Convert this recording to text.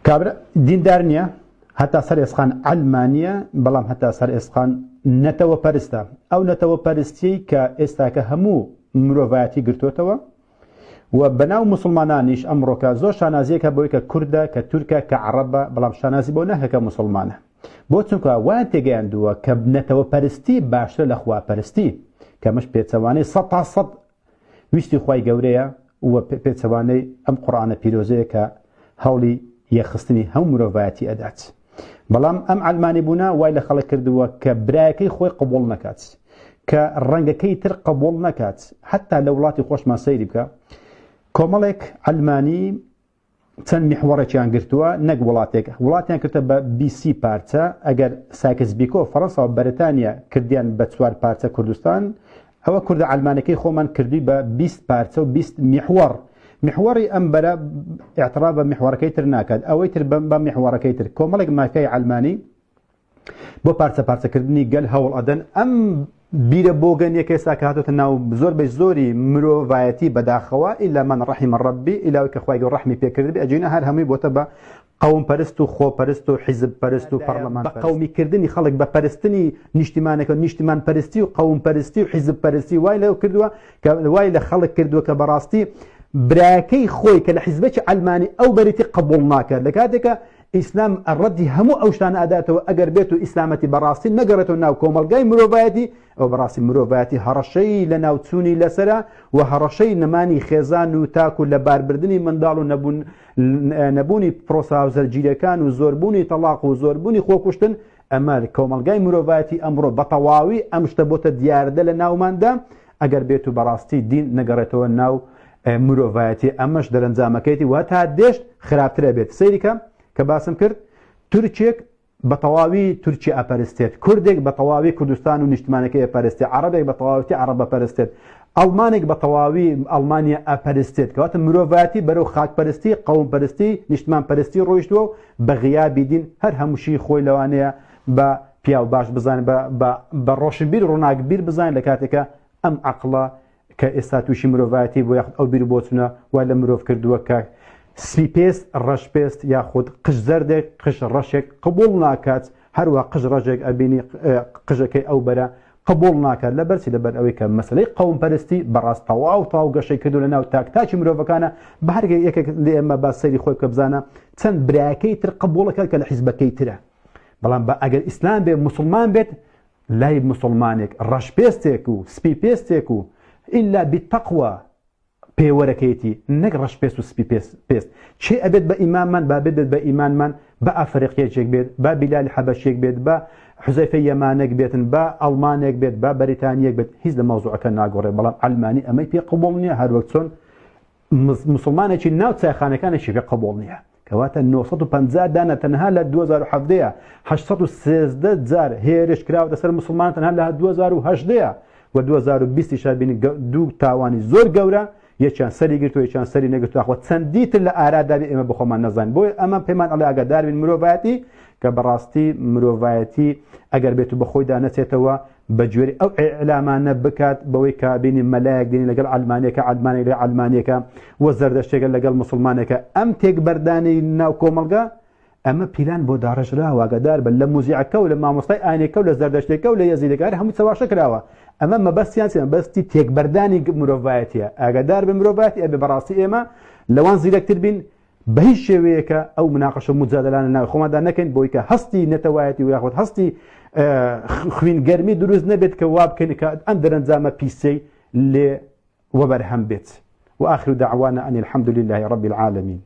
کابرا دیندار نییە، هەتا سەر ئێسقان عەلمانییە، بەڵام هەتا سەر ئێسقان نەتەوە پەرستە. ئەو نەتەوە پەرستیەی کە ئێستاکە هەموو مرۆڤایەتی گرتۆتەوە و بەناو موسڵمانانیش ئەمڕۆکە زۆر شانازیەکە بەوەی کە کوردە، کە تورکە، کە عەڕەبە، بەڵام شانازی بەوە ناکە کە موسڵمانە. بۆ؟ چونکە وایان تێگەیاندووە کە نەتەوە پەرستی باشترە لە خوا پەرستی، کە ئەمەش پێچەوانەی سەتا سەد ویستی خوای گەورەیە و پێچەوانەی ئەم قورئانە پیرۆزەیە کە هەوڵی یەکخستنی هەموو مرۆڤایەتی ئەدات. بەڵام ئەم عەلمانی بوونە وای لە خەڵک کردووە کە برایەکەی خۆی قبوڵ نەکات، کە ڕەنگەکەی تر قبوڵ نەکات، حەتا لە وڵاتی خۆشمان سەیری بکە کۆمەڵێک عەلمانی چەند میحوەڕێکیان گرتووە نەک وڵاتێک، وڵاتیان کردە بە بیسی پارچە، ئەگەر سایکس بیکۆ فەڕەنسا و بەریتانیا کردیان بە چوار پارچە کوردستان، ئەوە کوردە عەلمانەکەی خۆمان کردووی بە 20 پارچە و 20 میحوەڕ. میحوەڕی ئەم بەرە ئیعتراف بە میحوەڕەکەی تر ناکات، ئەوەی تر بە میحوەڕەکەی تر. کۆمەڵێک مافیای عەلمانی بۆ پارچە پارچەکردنی گەل هەوڵ ئەدەن ئەم بیرە بۆگەنیە کە ئێستا کە هاتۆتە ناو زۆر بەی زۆری مرۆڤایەتی بەداخەوە ئیلا من ڕەحیم ڕەبی ئیلاوی کە خوای گەورە ڕەحمی پێکردبێ ئەگینا هەر هەمووی بۆتە بە قەوم پەرست و خۆپەرست و حیزب پەرست و پەرلەمان بە قەومی کردنی خەڵک بە پەرستنی نیشتیمانەکە نیشتیمان پەرستی و قەوم پەرستی و حیزب پەرستی وای لەو کردووە کە وای لە خەڵک کردووە کە بەڕاستی برایەکەی خۆی کە لە حیزبێکی عەلمانی ئەو بەریتی قبوڵ ناکات لە کاتێکە ئیسلام ڕەدی هەموو ئەو شتانە ئەداتەوە ئەگەر بێت و ئیسلامەتی بەڕاستی نەگەڕێتەوە ناو کۆمەڵگای مرۆڤایەتی ئەو بەڕاستی مرۆڤایەتی هەڕەشەی لە ناوچوونی لەسرە و هەڕەشەی نەمانی خێزان و تاک و لەباربردنی منداڵ و نەبوون نەبوونی پرۆسە هاوسەرگیریەکان و زۆربوونی تەڵاق و زۆربوونی خۆکوشتن ئەمە کۆمەڵگای مرۆڤایەتی ئەمڕۆ بە تەواوی ئەم شتە بۆتە دیاردە لە ناوماندا ئەگەر بێت و بەڕاستی دین نەگەڕێتەوە ناو مرۆڤایەتی ئەمەش دەرەنجامەکەیەتی و هەتا دێشت خراپتر ئەبێت سەیریکە کە باسم کرد تورکێک بە تەواوی تورکیا ئەپەرستێت کوردێک بە تەواوی کوردستان و نیشتمانەکەی ئەپەرستێت عەڕەبێک بە تەواوەتی عەڕەب ئەپەرستێت ئەڵمانێک بە تەواوی ئەڵمانیا ئەپەرستێت کەواتە مرۆڤایەتی بەرەو خاکپەرستی قەومپەرستی نیشتمانپەرستی ڕۆیشتووە و بە غیابی دین هەر هەمووشی خۆی لەوانەیە بە پیاو باش بزانێت بە بە بە ڕۆشنبیر ڕووناکبیر بزانێت لە کاتێکا ئەم عەقڵە کە ئێستا تووشی مرۆڤایەتی بووە یاخود ئەو بیروبۆچوونە وای لە مرۆڤ کردووە کە سپی پێست، ڕەش پێست یاخود قژ زەردێک، قژ ڕەشێک قبوڵ ناکات، هەروا قژ ڕەشێک ئەبینی قژەکەی ئەو بەرە قبوڵ ناکات، لەبەر چی؟ لەبەر ئەوەی کە مەسەلەی قەوم پەرستی بەڕاست تەواو تەواو گەشەی کردووە لەناو تاک تاکی مرۆڤەکانە، بە هەر یەکێک لە ئێمە با سەیری خۆی بکە بزانە چەند برایەکەی تر قبوڵەکات کە لە حیزبەکەی ترە، بەڵام بە ئەگەر ئیسلام بێ موسڵمان بێت لای موسڵمانێک ڕەش پێستێک و سپی پێستێک و ئیلا بالتقوی پێوەرەکەیەتی نەک ڕەش پێست و سپی پێست کێ ئەبێت بە ئیماممان با ببێت بە ئیمانمان با ئەفەریقیەکێک بێت با بیلالی حەبەشیەک بێت با حوزەیفەی یەمانێک بێتن با ئەڵمانێک بێت با بەریتانیەک بێت هیچ لە مەوزوعەکە ناگۆڕێت بەڵام عەلمانی ئەمەی پێ قبوڵ نییە هەروەک چۆن موسڵمانێکی ناو چایخانەکانێکی پێ قبوڵ نییە کەواتە 950 دانە تەنها لە 2017 813 جار هێرش کراوەتە سەر موسڵمان تەنها لە 2018 و 2020 یشا بینی دوو تاوانی زۆر گەورە یەکیان سەری گرت و یەکیان سەری نەگرت یاخۆ چەندی تر لە ئارادا بێ ئێمە بەخۆمان نەزانین بۆیە ئەمە پێمان ئەڵێ ئاگادار بین مرۆڤایەتی کە بەڕاستی مرۆڤایەتی ئەگەر بێت و بەخۆیدا نەچێتەوە بە گوێرەی ئەو ئیعلامانە بکات بەوەی کە بینی مەلایەک دێنی لەگەڵ عەلمانیەکە عەلمانێک لەگەڵ عەلمانیەکە و زەردەشتێکە لەگەڵ موسڵمانێکە ئەم تێکبەردانەی ناو کۆمەڵگا ئەمە پیلان بۆ داڕێژراوە ئاگادار بن لە موزیعەکە و لە مامۆستای ئاینەکە و لە زەردەشتێکە و لە یەزیدەکە هەر هەموو چەواشە کراوە ئەمە مەبەستیان چیە مەبەستی تێکبەردانی مرۆڤایەتیە ئاگادار بن مرۆڤایەتی ئەبێ بەڕاستی ئێمە لەوان زیرەکتر بین بە هیچ شێوەیەکە ئەو مناقەشە و موجادەلانە ناوی خۆماندا نەکەین بۆی کە هەستی نەتەوایەتی و یاخود هەستی خوین گەرمی دروست نەبێت کە وا بکەین کە ئەم دەرەنجامە پیسەی لێ وەبەرهەم بێت وآخر دعوانا أن الحمد لله رب العالمين.